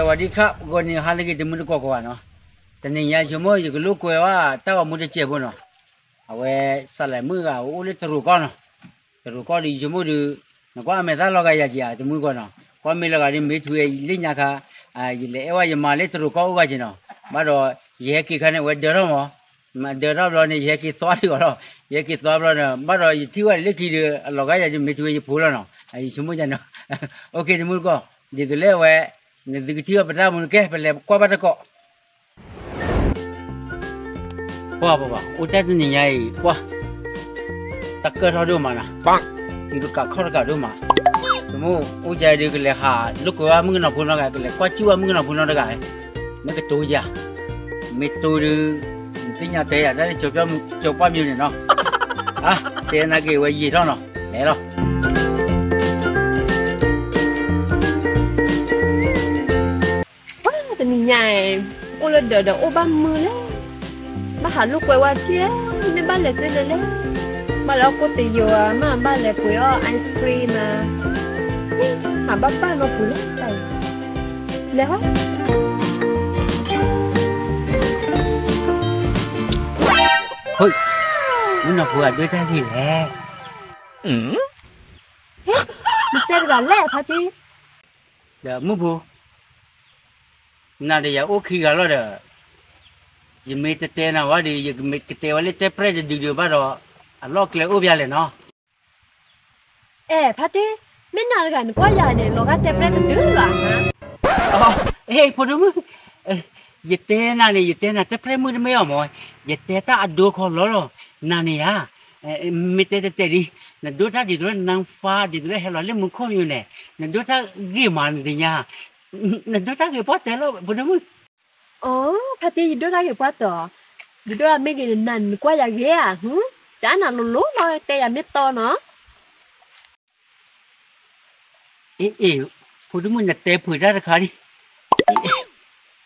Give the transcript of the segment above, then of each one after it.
สวัสดีครับ ဂီၤန့ၣ်ဟါလၢအဂ့ၤ တမုၢ်တကိးကိးဂၤနီၤ, တနံၤညါယဆိကမိၣ် ယကလိာ်ကွဲဝဲတၢ်ဂီၤမူတစဲးဖိနီၤ, အဝဲ စးလဲၤမုၣ်ဂၤအိၣ်လၢတရူးကီၢ်နီၤ, တရူးကီၢ်ဒီးယဆိကမိၣ်ဒီး နကွၢ်အမဲာ်သၣ်လီၤဂာ်ယၤက့ၤဧါ တမုၢ်တကိးနီၤ, ကွၢ်မ့ၢ်လီၤဂာ်ဒီးမ့ၢ်ထွံဝဲလၢညါခါ, ယလဲၤအဲၣ်ဝဲယမါလၢတရူးကီၢ်အိၣ်ဂၤက့ၤနီၤ, ဘၣ်ဒီး ယဟဲက့ၤခါန့ၣ် အဝဲဒၢထီၣ်မး မ့ၢ်ဒၢထီၣ်ဘျီန့ၣ် ယဟဲက့ၤသွါဒံးအီၤလီၤ, ယဟဲက့ၤသွါဘျီန့ၣ် ဘၣ်ဒီးယထံၣ်ဝဲလၢခံဒီး အလီၤဂာ်ယၤဒီးမ့ၢ်ထွံဝဲယဖိလီၤနီၤ, ယဆိကမိၣ်ယၤနီၤ, အိၣ်ခ့ တမုၢ်တကိး, ဒ်သိးလၢအဝဲ နသုကထံၣ်ဘၣ်ပတၢ်မူနကဲ ပလဲၤကွၢ်ဘၣ်တကိး ပှၤပှၤပှၤ အိၣ်တ့ၢ်တနံၤညါအံၤ ပှၤ တၢ်ကၢၢ်ထီၣ်ဒိၣ်မးနၤ, တုၤတကးခီၣ်တကးဒိၣ်မး, တမုၢ်အိၣ်ကဒီး ကလဲၤဟးလိာ်ကွဲဝဲမုၣ်ကနီၤဖိနီတဂၤ, ကလဲၤကွၢ်စူၣ်ဝဲမုၣ်ကနီၤဖိနီတဂၤ, မ့ၢ်ကတိၤယၤ, မ့ၢ်တိၤဒီး နသ့ၣ်ညါတဲယၤတၢ်လၢ ကၠီၤပှၢ်မံၤန့ၣ်နီၤ, အါ တဲနာ်က့ၤဝဲယံာ်ထီၣ်နီၤ, လဲၤလီၤ ပှၤတနံၤညါအံၤ အိၣ်လၢဒၢးဒီးအိၣ်ဘၣ်မုာ်လဲၣ်, ဘၣ်ဟးလိာ်ကွဲဝဲထံၣ်, မ့ၢ်ဘၣ်လဲၤသ့လဲၣ်လဲၣ်, ဘၣ်လဲၤအီၣ်ကိၣ်တယိာ်ဧါ, မ့ၢ်ဘၣ်လဲၤပှ့ၤအီၣ် ice cream မး, ဟးဘၣ်ဘၣ်နီၢ်ပူၤလဲၣ်, လဲၤဟီ, မုၣ်နီၢ်ဖိအဒိၣ်တၢ်ဂ့ၤလဲၣ်, နတဲတဂၤလဲၣ်ဖါတံၢ်, ဒီးမုၣ်ဖိ နၤဒီးယၤအိၣ်ခံဂၤလီၤဒီး, ယမ့ၢ်တတဲနၤဝဲဒီး ယကမ့ၢ်ကတဲဝဲလၢတဲပြဲၢ်တဒုဒုးဘၣ်ဒီး, အလီၢ်ကျဲအိၣ်ပျဲလဲၣ်နီၤ, အဲၣ်ဖါတံၢ်, မ့ၢ်နၤတဂၤနကွၢ်ယၤန့ၣ် လီၤဂာ်တဲပြဲၢ်တဒုလီၤ, အ့ ဖိဒိၣ်မုၣ်, ယတဲနၤန့ၣ် ယတဲနၤတဲပြဲၢ်မုၣ်တမ့ၢ်အီၤမး, ယတဲတၢ်အဒိခီလီၤလီၤ, နၤန့ၣ်ဧါ မ့ၢ်တဲတဲတဲဒ်, နဒိၣ်တၢ်ဒ်သိးလၢ နၢဖါ ဒ်သိးလၢဟဲလီၤလၢမူခိၣ်မူန့ၣ်, နဒိၣ်တၢ်ဂ့ၤမးနသ့ၣ်ညါ, နဒိၣ်တၢ်ဂ့ၤပှၢ်တဲလီၤ ဖိဒိၣ်မုၣ်, အိ ဖါတံၢ် ယဒိၣ်တၢ်ဂ့ၤပှၢ်တဲ, ယဒိၣ်တၢ်မ့ၢ်ဂ့ၤန့ၣ် နၤနကွၢ်ယၤဂ့ၤဧါ, ကနၤလိၤလိၤလီၤ တဲယၤမ့ၢ်တီနီၤ အ့ အ့ ဖိဒိၣ်မုၣ် နတဲဖုးတၢ်တခါဒံး,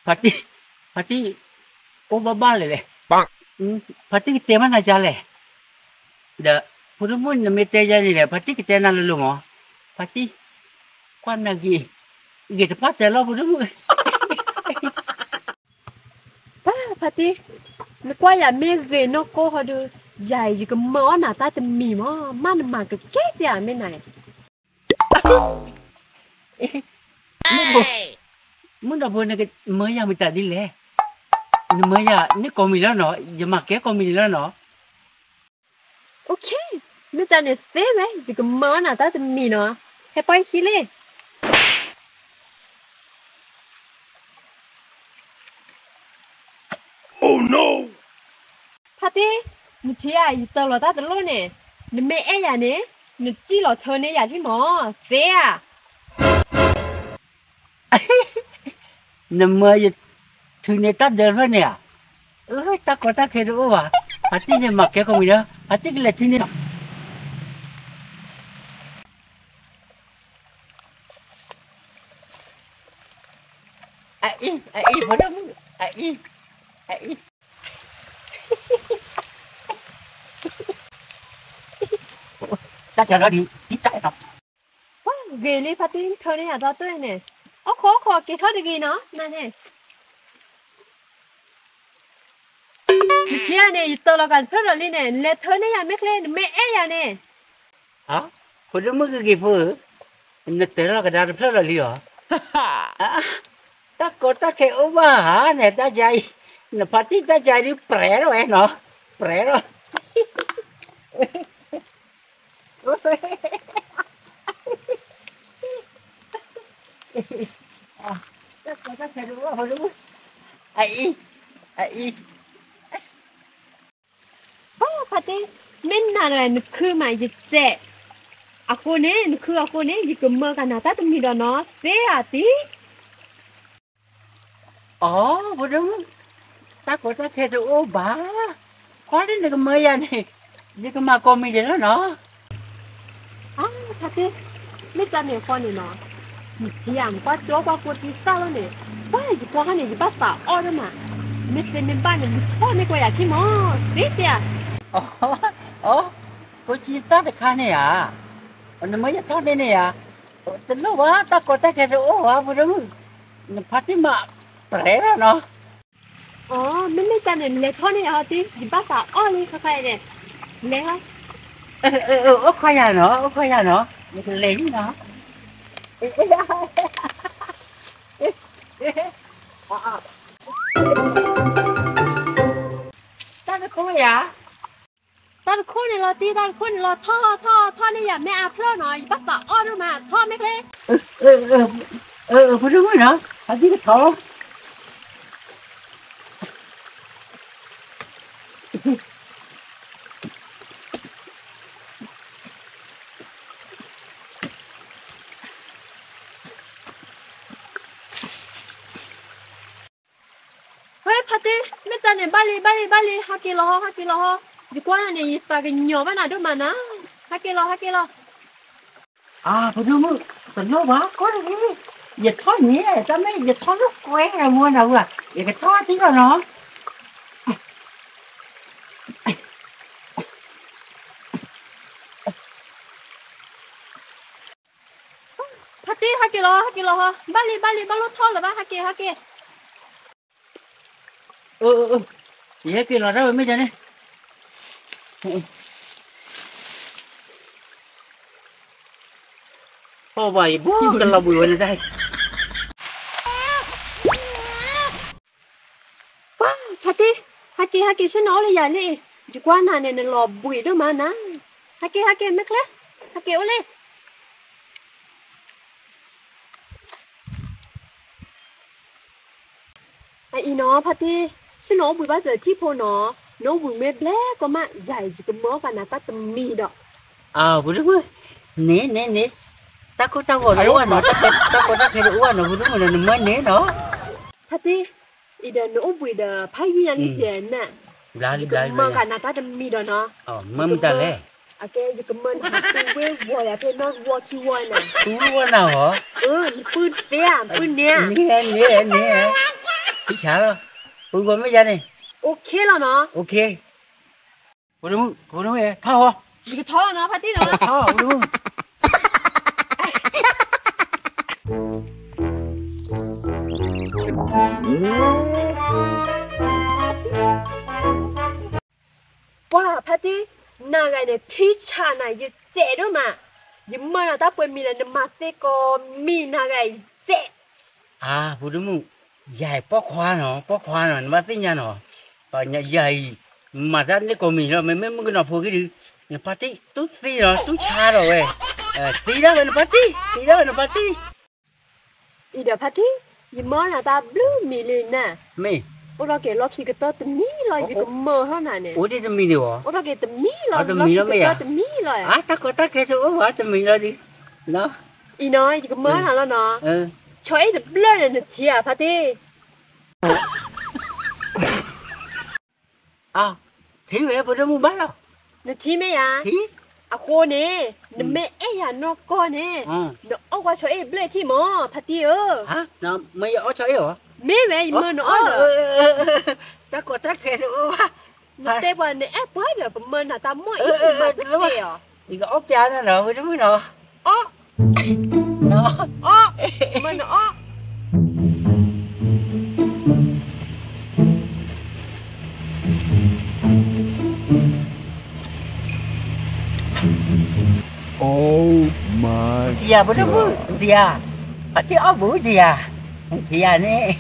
ဖါတံၢ် ဖါတံၢ် အိၣ်ဘၣ်ဘၣ်လဲၣ်လဲၣ်, ဖါတံၢ်ကတဲမးနၤကလဲၣ်, ဒီး ဖိဒိၣ်မုၣ် နမ့ၢ်တဲယၤန့ၣ်ဒီး ဖါတံၢ်ကတဲနၤလိၤလိၤမး, ဖါတံၢ် ကွၢ်နၤဂ့ၤ, ဂ့ၤတပှၢ်တဲလီၤ ဖိဒိၣ်မုၣ် ပၢ်ဖါတံၢ်, နကွၢ်ယၤမ့ၢ်ဂ့ၤနီၢ်ကိၢ်ဟီဒုး, ယၤအံၤ ယကမၢအီၣ်နၤတၢ်တမံၤမး, မ့ၢ်နမၤကကဲက့ၤဧါ မ့ၢ်နၤ, မုၣ်ဘိ, မုၣ်ဒီးဘိ နကမၢယၤမတၤဒ်လဲၣ်, နမၢယၤန့ၣ်ကိးမံၤလီၤနီၤ, ယမၤကဲကိးမံၤန့ၣ်လီၤနီၤ အိၣ်ခ့, မ့ၢ်တၢ်န့ၣ်သ့ဝဲ ယကမၢအီၣ်နၤတၢ်တမံၤနီၤ, ဟဲပှၢ်ဟံၣ်လံ ဖါတံၢ်, နထံၣ်ဧါ ယတၢလီၤတၢ်တလိၣ်န့ၣ်, နမ့ၢ်အဲၣ်ယၤန့ၣ်, နစံၣ်လီၤထၢန့ၢ်ယၤလံမး, သ့ဧါ နမၢယထုးန့ၢ်တၢ်ဒၢဖျၢၣ်န့ၣ်ဧါ, အၢ တၢ်ကီတၢ်ခဲတအိၣ်ဘၣ်, ဖါတံၢ်န့ၣ်မၤကဲကိးမံၤဒီး ဖါတံၢ်ကလဲၤထုးန့ၢ်လီၤ အအံၤ အအံၤ ဖိဒိၣ်မုၣ် အအံၤ အအံၤ တၢ်ကီဒီးဒ်တၢ်နီၤ ပှၤဂ့ၤလံ ဖါတံၢ် ထၢန့ၢ်ယၤတၢ်တၢၢ်န့ၣ်, အိၣ်ခိးအိၣ်ခိး က့ၤထီၣ်တဂ့ၤနီၤ နၤန့ၣ် နထံၣ်ဧါန့ၣ် ယတၢလီၤကးတဖျၢၣ်လီၤလံန့ၣ်, လဲၤထၢန့ၢ်ယၤမ့ၢ်ချ့ နမ့ၢ်အဲၣ်ယၤန့ၣ်. ဖိဒိၣ်မုၣ်ဂ့ၤဂ့ၤဖိဧၢ, နတၢလီၤကဒါတဖျၢၣ်လီၤလံလီၤ. တၢ်ကီတၢ်ခဲအိၣ်ဘၣ်ဧါန့ၣ် တၢ်ယါအံၤ, နဖါတံၢ်တၢ်ယါအံၤဒ်ပြဲၤထီၣ်ဝဲနီၤ, ပြဲၤထီၣ် တၢ်ကီတၢ်ခဲတအိၣ်ဘၣ် ဖိဒိၣ်မုၣ်, အအံၤ, အအံၤ, ဖါတံၢ်, မ့ၢ်နၤဒီးနခုမး ယစဲးအဃိန့ၣ်, နခုအဃိန့ၣ် ယကမၢကနၤတၢ်တမံၤဒီးနီၤ, သ့ဧါတံၢ်. အိ ဖိဒိၣ်မုၣ်, တၢ်ကီတၢ်ခဲတအိၣ်ဘၣ်, ကွၢ်လၢနကမၢယၤန့ၣ်, ယကမၤကိးမံၤဒဲးလီၤနီၤ. ဖါတံၢ်, မ့ၢ်တၢ်န့ၣ်အဃိန့ၣ်နီၤ, နထံၣ်ဧါ နကွၢ်ကၠီပှၤကိးကံသၣ်လီၤန့ၣ်, ပှၤယကွၢ်ခါန့ၣ် ယဘၣ်သးအီၣ်ဒၣ်မး, မ့ၢ်သ့မ့ၢ်ဘၣ်န့ၣ် နထီၣ်န့ၢ်ကွၢ်ယၤခံမး, သ့ဧါ. အိ ကိးကံသၣ်တခါန့ၣ်ဧါ, နမၢယၤထီၣ်န့ၢ်န့ၣ်ဧါ, တလိၣ်ဘၣ် တၢ်ကီတၢ်ခဲတအိၣ်ဘၣ် ဖိဒိၣ်မုၣ်, နဖါတံၢ်မး ပြဲလီၤနီၤ. အိ မ့မ့ၢ်တၢ်န့ၣ် လဲၤထီၣ်န့ၣ်ဟီတံၢ် ယဘၣ်သးအီၣ်လံ ခဲခါအံၤန့ၣ် လဲၤလီၤ. အိၣ်ခိးယၤနီၤ အိၣ်ခိးယၤနီၤ ယကလဲၤလံနီၤ. တၢ်တခိၣ်ယၤ တၢ်တခိၣ်န့ၣ်လီၤတံၢ် တၢ်တခိၣ်န့ၣ်လီၤ ထီၣ်ထီၣ်ထီၣ်န့ၢ်ယၤ မ့ၢ်အါဖျၢၣ်နီၤ ယဘၣ်သးအီၣ်ဒိၣ်မး ထီၣ်မ့ၢ်ချ့. ဖိဒိၣ်မုၣ်နီၤ အဒံၣ်ကထီၣ်လီၤ. ဝဲဖါတံၢ် မ့ၢ်တၢ်န့ၣ် ဘၣ်လံ ဘၣ်လံ ဘၣ်လံ ဟးက့ၤလီၤဟီ ဟးက့ၤလီၤဟီ ယကွၢ်နၤန့ၣ် ယသးကညီၤဘၣ်နၤဒိၣ်မးနၤ ဟးက့ၤလီၤ ဟးက့ၤလီၤ. အၢ ဖိဒိၣ်မုၣ် တလိၣ်ဘၣ် ကီၢ်တဂ့ၤ ယထီၣ်န့ၣ် တၢ်မ့ၢ်ယထီၣ်လၢကွဲမူနၤဝဲ ယကထီၣ်ထံလီၤနီၤ. ဖါတံၢ် ဟးက့ၤလီၤ ဟးက့ၤလီၤဟီ ဘၣ်လံ ဘၣ်လံ ဘၣ်လိၣ်ထီၣ်လၢၤဘၣ် ဟးက့ၤ ဟးက့ၤ. အၢ အၢ ယဟဲက့ၤလီၤတၢ်ဝဲမ့ၢ်ဒ်န့ၣ် အီၣ်ဘၣ်ယဘိကလီၤဘှံးဝဲန့ၣ်တၢ် ပှၤ ဖါတံၢ် ဟးက့ၤ ဟးက့ၤ ဆ့ၣ်နီၤအိၣ်လၢယၤလံ ယကွၢ်နၤန့ၣ် နလီၤဘှံးဒိၣ်မးနၤ ဟးက့ၤ ဟးက့ၤ မ့ၢ်ချ့ ဟးက့ၤအိၣ်လံ. အအံၤနီၤ ဖါတံၢ် ဆ့ၣ်နီၤအိၣ်ဘှံးဘၣ်စၢၤထံၣ်ဖိနီၤ နအိၣ်ဘှံးမ့ၢ်ဘျဲၣ်ကီမး ယၤအံၤ ယကမၢအီၣ်ကနၤတၢ်တမံၤဒီး အၢ ဖိဒိၣ်မုၣ် န့ၣ် န့ၣ် န့ၣ် တၢ်ခိၣ်တၢ်ဂီၤတအိၣ်ဘၣ်နီၤ တၢ်ခိၣ်တၢ်ဂီၤတအိၣ်ဘၣ်နီၤ ဖိဒိၣ်မုၣ်ဒီး နမၢန့ၣ်နီၤ ဖါတံၢ် အံၤဒီးနအိၣ်ဘှံးဒီး ဖးယံာ်ညါလံကဲနၤ ယကမၢကနၤတၢ်တမံၤဒီးနီၤ မၢမတၤလဲၣ် အကဲ ယကမၢနဟးပုၢ်ဝဲၢ်ဝီၤယၤဖဲနီၢ်ဝီခံဝီနၤ ပုၢ်ဝဲၢ်နၤဟီ အၢ နပုၢ်သ့ဧါ နပုၢ်န့ၣ်ဧါ န့ၣ် န့ၣ် ဖံဆါလီၤ ပုၢ်ဝဲၢ်မ့ၢ်ယါန့ၣ် OK လီၤနီၤ OK ဖိဒိၣ်မုၣ် ဖိဒိၣ်မုၣ် ထီၣ်ဟီ ယကထီၣ်လီၤနီၤ ဖါတံၢ်နီၤ ထီၣ် ဖိဒိၣ်မုၣ် ပှၤဖါတံၢ် နၤဂၤန့ၣ် ထံဆးနၤ ယစဲးဒိၣ်မး ယမၢနၤတၢ်ပှဲၤမံၤလၢ နမၤသ့ကိးမံၤနၤဂၤ ယစဲး အၢ ဖိဒိၣ်မုၣ် ယၤအံၤပိာ်ခွါနီၤ ပိာ်ခွါနီၤ နဘၣ်သ့ၣ်ညါနီၤ ယၤအံၤ မၤတၢ်န့ၢ်ကိးမံၤလီၤ မ့မ့ၢ်မုၣ်ကနီၤဖိဂ့ၤဒုး နဖါတံၢ်တူၢ်သံနီၤ တူၢ်ဆါဒီးဝဲ သံဒၣ်ဝဲနဖါတံၢ် သံဒၣ်ဝဲနဖါတံၢ် အံၤဒီးဖါတံၢ် ယမၢနၤတၢ်ဘျုးမံၤလံနၤ မ့ၢ် အိၣ်ထီၣ်က့ၤလီၢ်ခံကတၢၢ်တမံၤလီၤ ယကမၢထီၣ်နၤန့ၣ် အိၣ်ဒံးတမံၤန့ၣ်ဝဲ အိၣ်ထီၣ်က့ၤတမံၤလီၤ တမံၤလီၤမ့ၢ်ယါ လီၢ်ခံကတၢၢ်တမံၤလီၤ အါတၢ်ကီတၢ်ခဲတအိၣ်ဘၣ်တမံၤလီၤဒုး အံၤနီၤ ယကမၢနၤလီၤနီၤ ဆီအ့ၣ်တဘျၢၣ်န့ၣ် နထံၣ်ဧါဖါတံၢ် အၢ ထံၣ်ဝဲဖိဒိၣ်မုၣ်ဘၣ်လီၤ နထံၣ်မ့ၢ်ဧါ အဃိန့ၣ် နမ့ၢ်အဲၣ်ယၤနီၢ်ကီၢ်န့ၣ် နအီၣ်ကွၢ်ဆီအ့ၣ်ဘျၢၣ်ထံၣ်မး ဖါတံၢ်ဧၢ မ့ၢ်ယအီၣ်ဆီအ့ၣ်ဧါ မ့ၢ်ဝဲ ယမၢနအီၣ်ဒီး တၢ်ကီတၢ်ခဲတအိၣ်ဘၣ် နတဲပှၤနအဲၣ်ပှၤဒီး ပမၢနၤတၢ်မီၢ်အံၤ ပမၢတသ့ဧါ ယကအီၣ်ပျါနၤနီၤ ဖိဒိၣ်မုၣ်နီၤ အီၣ် အီၣ် မၢနအီၣ် Oh my god ယၤ ဖိဒိၣ်မုၣ် ယၤ ဖါတံၢ်အီၣ်ဘူးယၤ ယၤန့ၣ်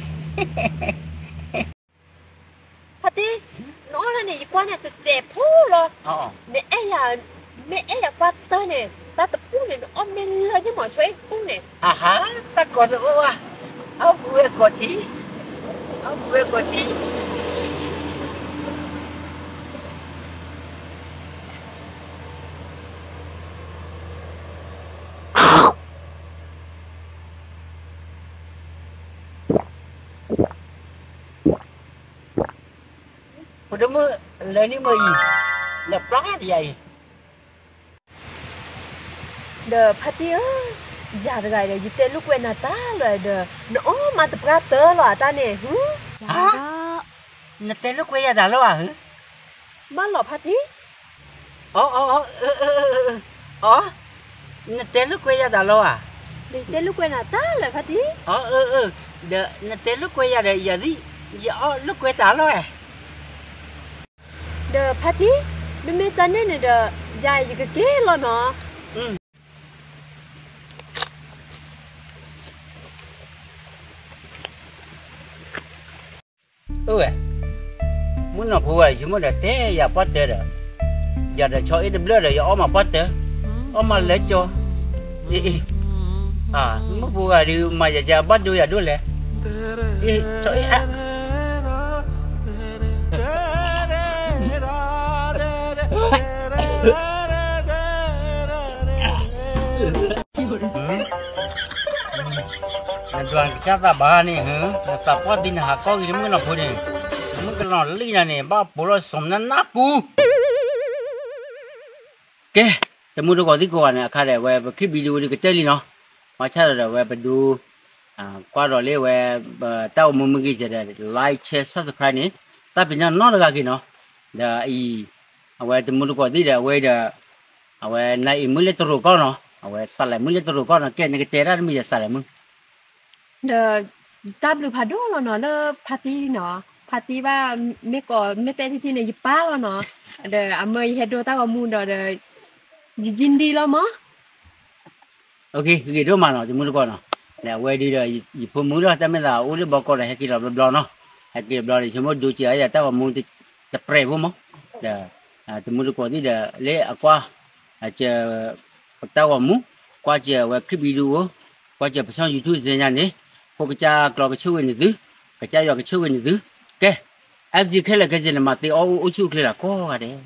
ဖါတံၢ် နအီၣ်လၢန့ၣ် ယကွၢ်န့ၣ် တစဲးဖိလီၤ နအဲၣ်ယၤ မ့ၢ်အဲၣ်ယၤကွၢ်တၢ်န့ၣ် တၢ်တပူၤန့ၣ် နအီၣ်မ့ၢ်လၢန့ၣ်မး ဆီအ့ၣ်တပူၤန့ၣ် အဟါ တၢ်ကီတအိၣ်ဘၣ် အီၣ်ဘူးဝဲကိးထံ အီၣ်ဘူးဝဲကိးထံ ဖိဒိၣ်မုၣ် လဲၤန့ၢ်မ့ၢ်အံၤ လဲၤပျါဒံးယၤအံၤ ဒီးဖါတံၢ်ဧၢ, ယၤတဂၤဒီး ယတဲလိာ်ကွဲနၤတၢ်လီၤဒီး နအီၣ်မးတပှၢ်တၢၢ်လီၤအတၢ်န့ၣ်, ဟါ, နတဲလိာ်ကွဲယၤတၢ်လီၤဧါ, ဘၣ်လီၤဖါတံၢ်, အီ, အီ, နတဲလိာ်ကွဲယၤတၢ်လီၤဧါ, ဒီးယတဲလိာ်ကွဲနၤတၢ်လၢာ်ဖါတံၢ်, အၢ အၢ ဒီးနတဲလိာ်ကွဲယၤဒီး ယၤဒ် ယအီၣ်လိာ်ကွဲတၢ်လီၤဝဲ, ဒီးဖါတံၢ်, မ့မ့ၢ်တၢ်န့ၣ်န့ၣ်ဒီး ယၤယကက့ၤလီၤနီၤ. အၢဝဲ, မုၣ်ကနီၤဖိဝဲ ယဆိကမိၣ်ဒီးတဲယၤပှၢ်တၢၢ်ဒီး, ယၤဒီးဆီအ့ၣ်တဘျၢၣ်ဒီး ယအီၣ်မးပှၢ်တၢၢ်, အီၣ်မးလၢကၠီ, အ့ၣ်အ့ၣ်, မုၣ်ဖိဂၤဒုးမၤယၤကဘၣ်ဒိယၤဒိၣ်လဲၣ်, အ့ၣ် ဆီအ့ၣ် နဒွးကစၢ်သးဘၣ်န့ၣ်, နသးပှၢ်သံနဟးကီၢ်ဂ့ၤတမုၣ်ကနီၤဖိန့ၣ်, မုၣ်ကနီၤလံနၤန့ၣ် ဘၣ်ပိာ်လီၤစိၤနနၢ်ပူၤ. ကဲ, တမူတကိးသံကိးဂၤန့ၣ် အခါဒီး အဝဲပချံၣ်ဘံဒုဝဲဒုးကတၢၢ်လံနီၤ, ဘၣ်ဆၣ်ဒီးအဝဲပဒိ ကွၢ်ဒီးလၢဝဲ တၢ်ဂီၤမူမ့ၢ်ဂ့ၤဒီး like share subscribe န့ၣ် တၢ်ပ့ၤနီၣ်နီတဂၤက့ၤနီၤ, ဒီးအံၤ အဝဲတမူတကိးသံဒီး အဝဲဒီး အဝဲနအံၤမုၣ်လၢတရူးကီၢ်နီၤ, အဝဲစးလဲၤမုၣ်လၢတရူးကီၢ်နီၤ, ကဲ နကတဲတၢ်တမံၤယစးလဲၤမုၣ် ဒီး တၢ်ဘျုးဖးဒိၣ်လီၤနီၤ လၢဖါတံၢ်နီၤ, ဖါတံၢ်ဘၣ် မ့ၢ်ကိးမ့ၢ်တဲထံထံန့ၣ် ယပၢ်လီၤနီၤ, ဒီးအမၢယဟဲဒိတၢ်ဂီၤမူဒီး ဒီး ယယံၤဒံလီၤမး. ဂ့ၤဒိၣ်မးနီၤ တမူတကိးနီၤ, ဒီးအဝဲဒုးဒီး ယဖိမုၣ်လီၤ တၢ်မ့ၢ်သးအိၣ်လၢဘီကီးဒီး ဟဲက့ၤလီၤဘျီဘျီနီၤ, ဟဲက့ၤဘျီဒီး ဆိကမိၣ်ဒိက့ၤအယၤတၢ်ဂီၤမူတပြဲးဖိမး, ဒီး တမူတကိးသံဒီး လၢအကွၢ် အက ပတၢ်ဂီၤမူ, ကွၢ်စၢၤအဝဲ clip video, ကွၢ်စၢၤပဆီၣ် YouTube စ့ညါန့ၣ်, ဖိကစၢ်ကျီကဆိၣ်ဂ့ၤန့ၢ်သု, ကစၢ်ယွၤကဆိၣ်ဂ့ၤန့ၢ်သု, ကဲ, FC ခဲလၢာ်ခဲဆ့န့ၣ် မၤသ့အီၣ်အိၣ်ဆူၣ်အိၣ်ချ့လၢကိးဂၤဒဲး.